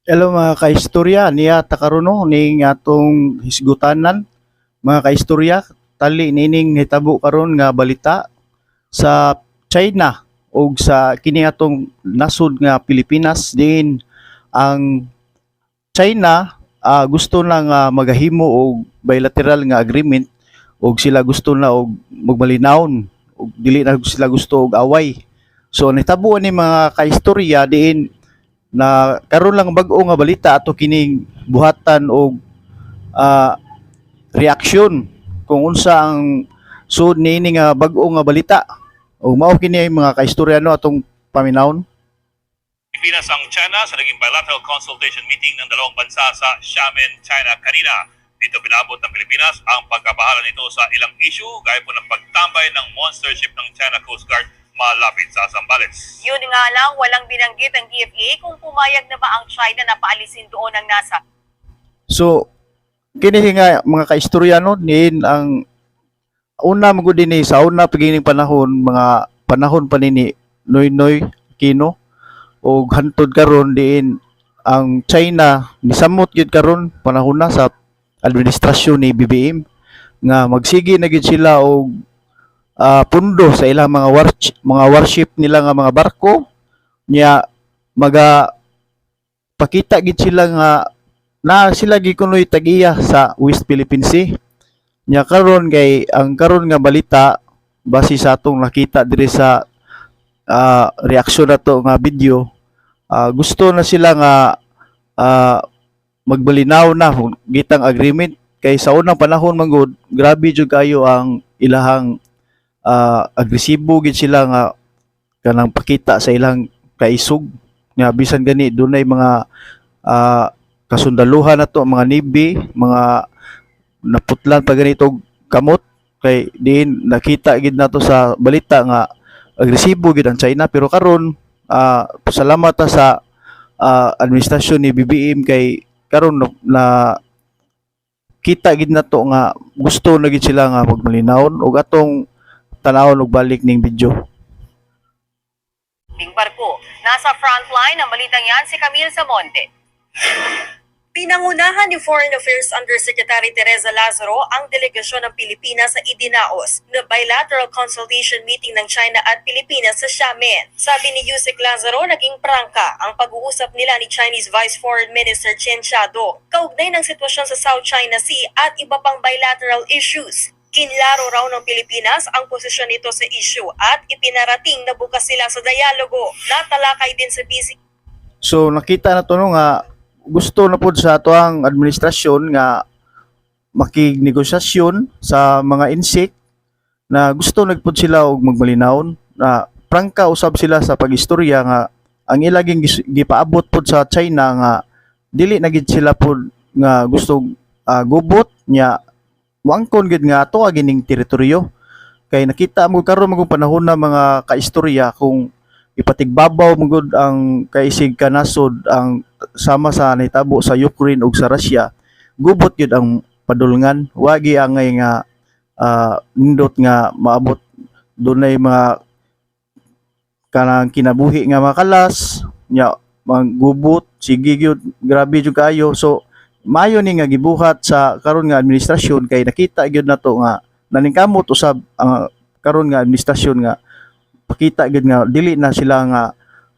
Hello, mga kaistorya, niya ta karon, no, ning atong hisgutanan, mga kaistorya, tali nining nahitabo karon nga balita sa China ug sa kini atong nasod nga Pilipinas, diin ang China gusto na nga magahimo og bilateral nga agreement ug sila gusto na og magmalinawon ug dili na sila gusto og away. So nahitabo ni, mga kaistorya, diin na karon lang bag-o nga balita ato kining buhatan og reaksyon kung unsa ang sud niini nga bag-o nga balita. Ug mao kini, mga kaistorya, no, atong paminawon. Pilipinas ang China sa naging bilateral consultation meeting ng dalawang bansa sa Xiamen, China kanina. Dito pinaabot ng Pilipinas ang pagkabahala nito sa ilang issue gaya po ng pagtambay ng monster ship ng China Coast Guard malapit sa Zambales. Yun nga lang, walang binanggit ang DFA kung pumayag na ba ang China na paalisin doon ang nasa So kini nga, mga kaistorya, no, niin ang una man gud dinhi sa una pagining panahon, mga panahon pa nini Noynoy Aquino ug hantod karon, diin ang China nisamot gyud karon panahon na sa administrasyon ni BBM nga magsige na gyud sila og pundo sa ilang mga warship nila nga mga barko nya. Maga pakita gid sila nga na sila gi kunoy tag-iya sa West Philippine Sea. Nya karon kay ang karon nga balita, base sa atong nakita diri sa reaksyon nato nga video, gusto na sila nga magbalinaw na gitang agreement, kay sa unang panahon man gud, grabe jud kayo ang ilahang agresibo gid sila nga kanang pakita sa ilang kaisog nga bisan gani dunay mga kasundaluhan nato, mga navy, mga naputlan pa ganito og kamot, kay diin nakita gid nato sa balita nga agresibo gid ang China. Pero karon, salamat ta sa administrasyon ni BBM kay karon na kita gid nato nga gusto na gid sila nga magmalinawon. Ug atong tanawon og balik ning video. Bing barko. Nasa frontline ang balitang yan si Camille Samonte. Pinangunahan ni Foreign Affairs Undersecretary Teresa Lazaro ang delegasyon ng Pilipinas sa idinaos na bilateral consultation meeting ng China at Pilipinas sa Xiamen. Sabi ni Usec Lazaro, naging prangka ang pag-uusap nila ni Chinese Vice Foreign Minister Chen Xiaodong kaugnay ng sitwasyon sa South China Sea at iba pang bilateral issues. Kinlaro raw ng Pilipinas ang posisyon nito sa issue at ipinarating na bukas sila sa dialogo. Natalakay din sa busy So nakita na to, no, nga gusto na pud sa atoang administrasyon nga makignegosasyon sa mga insik na gusto nagpud sila og magmalinawon, na prangka usab sila sa pagistorya nga ang ilaging gipaabot pud sa China nga dili na gid sila pud nga gusto gubot nya muangkon gid nga ato gining teritoryo. Kay nakita mo karon magong panahon na, mga kaistorya, kung ipatigbabaw mo gud ang kaisig kanasod ang sama sa nahitabo sa Ukraine ug sa Russia, gubot gyud ang padulngan. Wagi angay nga nindot nga maabot dunay mga kanang kinabuhi nga makalas nya manggubot sige gyud, grabe jud kaayo. So maayo ni nga gibuhat sa karon nga administrasyon kay nakita gyud nato nga naningkamot usab ang karon nga administrasyon nga pakita gyud nga dili na sila nga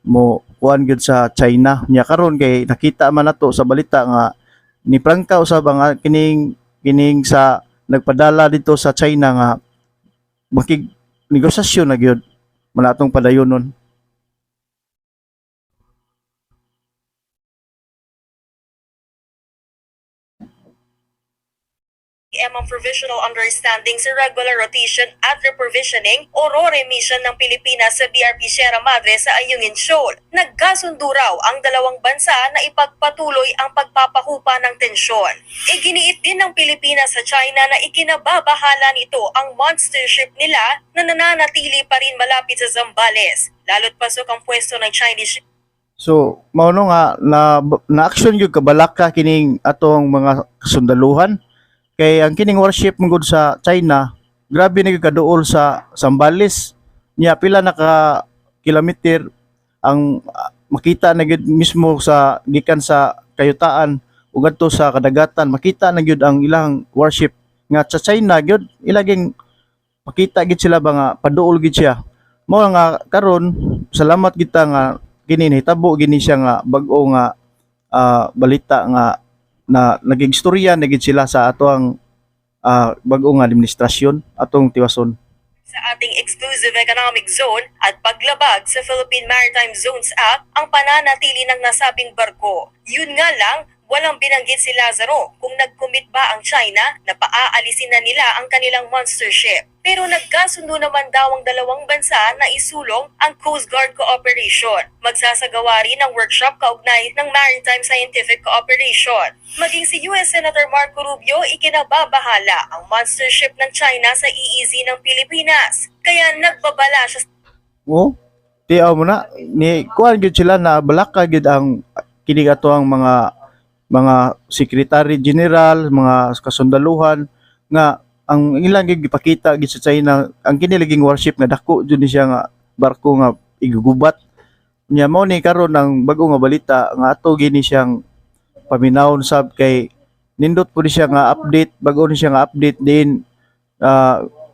mo kuan gyud sa China. Nya karon kay nakita man nato sa balita nga ni prangka usab ang kining kining sa nagpadala dito sa China nga makig negosasyon na gyud man atong padayonon. Ang provisional understanding sa regular rotation at reprovisioning o RORE mission ng Pilipinas sa BRP Sierra Madre sa Ayungin Shoal. Nagkasundo raw ang dalawang bansa na ipagpatuloy ang pagpapahupa ng tensyon. Iginiit din ng Pilipinas sa China na ikinababahala nito ang monster ship nila na nananatili pa rin malapit sa Zambales. Lalo't pasok ang pwesto ng Chinese So, mao no nga na na action gyud kabalaka kining atong mga kasundaluhan. Kay ang kining warship man gud sa China, grabe na gyud kaduol sa Zambales. Nya pila na ka kilometer ang makita na gyud mismo sa gikan sa kayutaan ug adto sa kadagatan, makita na gyud ang ilang warship nga sa China gyud ilaging makita gyud sila ba nga paduol gyud siya. Mao nga karon, salamat kita nga kini nahitabo gini siya nga bag-o nga balita nga na naging istorya na gyud sila sa atoang bag-o nga administrasyon atong tiwason. Sa ating exclusive economic zone at paglabag sa Philippine Maritime Zones Act ang pananatili ng nasabing barko. Yun nga lang, walang binanggit si Lazaro kung nag-commit ba ang China na paaalisin na nila ang kanilang monster ship. Pero nagkasundo naman daw ang dalawang bansa na isulong ang Coast Guard Cooperation. Magsasagawa rin ng workshop kaugnay ng Maritime Scientific Cooperation. Maging si US Senator Marco Rubio, ikinababahala ang monster ship ng China sa EEZ ng Pilipinas. Kaya nagbabala siya Oh, tiaw mo na ni kuan gyud sila na balaka gyud ang kini ato ang mga secretary general, mga kasundaluhan nga ang ilang gyud gipakita gyud sa China ang kini laging warship nga dako jud ni siya nga barko nga igugubat niya. Mao ni karon ang bag-o nga balita nga ato gini siyang paminawon sab kay nindot po ni siya nga update, bag-o ni siya nga update din.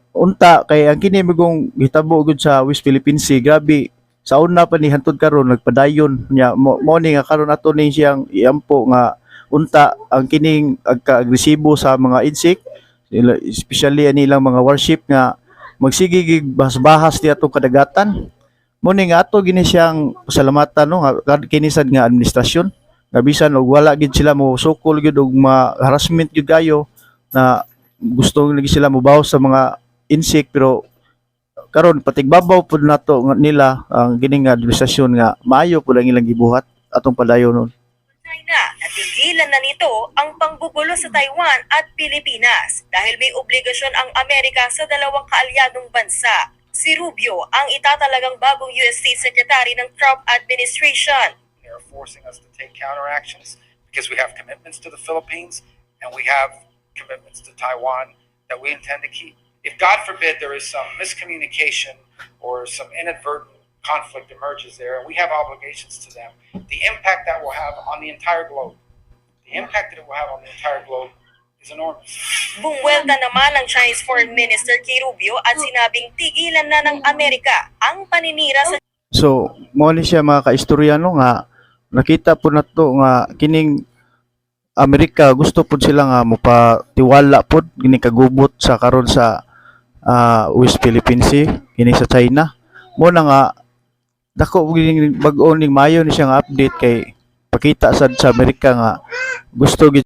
Unta kay ang kini magong gitabo gud sa West Philippine Sea, grabe, sa una pa ni hantod karon nagpadayon nya. Mo ni nga karon ato ni siyang iampo nga unta ang kining agka-agresibo sa mga insect, especially ani ilang mga warship nga magsige gig bahas-bahas di atong kadagatan. Mo ni nga ato gini siyang pasalamatan, no, nga kini sad nga administrasyon nga bisan og wala gid sila mo sukol gyud og ma harassment gyud kayo na gusto lagi sila mobaw sa mga insect, pero karon patigbabaw pud nato nga nila ang kining nga administrasyon nga maayo pud ang ilang gibuhat atong padayon nun. China na tigilan na nito ang panggugulo sa Taiwan at Pilipinas dahil may obligasyon ang Amerika sa dalawang kaalyadong bansa. Si Rubio ang itatalagang bagong US State Secretary ng Trump administration. They are forcing us to take counteractions because we have commitments to the Philippines and we have commitments to Taiwan that we intend to keep. If, God forbid, there is some miscommunication or some inadvertent conflict emerges there, and we have obligations to them, the impact that will have on the entire globe, the impact that it will have on the entire globe is enormous. Bumwelta naman ang Chinese Foreign Minister kay Rubio at sinabing tigilan na ng Amerika ang paninira sa So, mao ni siya, mga kaistoryano, nga nakita po nato nga kining Amerika gusto pud sila nga mopatiwala pud kini kagubot sa karon sa West Philippine Sea kini sa China. Mo na nga dako gining bag-o ning maayo ni siya nga update kay pakita sad sa Amerika nga gusto gid